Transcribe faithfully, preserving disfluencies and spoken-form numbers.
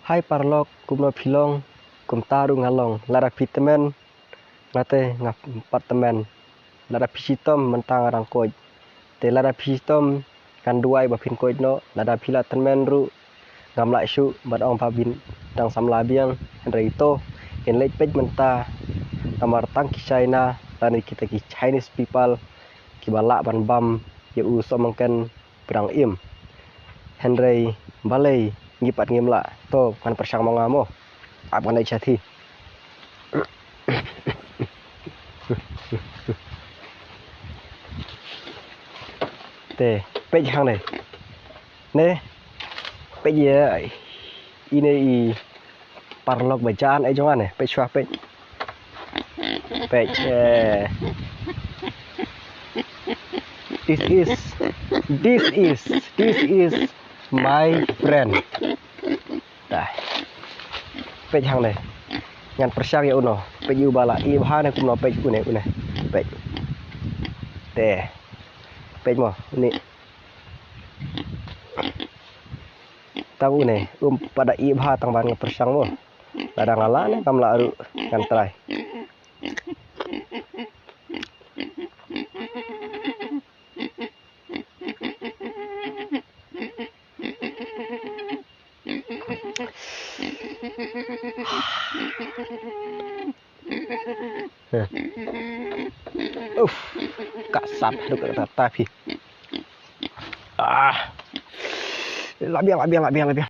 Hai paralok, kumno phi long? Kumta ruh nga long. Lada phi tymmen, nga te nga pat tymmen. Lada phi shitom, mynta nga dang koit. Te lada phi shitom, ngan duwai ba phin koit noh. Lada phi la tymmen ruh, ngam lah shuh ban ong ba phin dang samla biang. Hynrei to, ngin leit peit mynta. Namar tang ki China lane kita ki Chinese people kiba lah ban bam ïa u sohmynken ba dang im. Hynrei balei ngi pat ngim lah? To, ngan pyrshang ma nga mo. Ap ngan leit shathie. Te, peit hangne. Ne, peit ïa ine i paralok ba jan eh jong nga ne. Peit shuwa, peit. Peit, eh. This is, this is, this is my friend. Dah. Peit hangne. Ngan pyrshang ïa uno. Peit ïa u ba la ih bha ne kumno, peit une, une. Peit. Te. Peit mo, une. Tang une, um pat da ih bha tang ban nga pyrshang mo. Lada nga lah ne ngam lah ruh, ngan try. Uff, ka sap haduh katta phi. Ah. Lah biang, lah biang, lah biang, lah biang.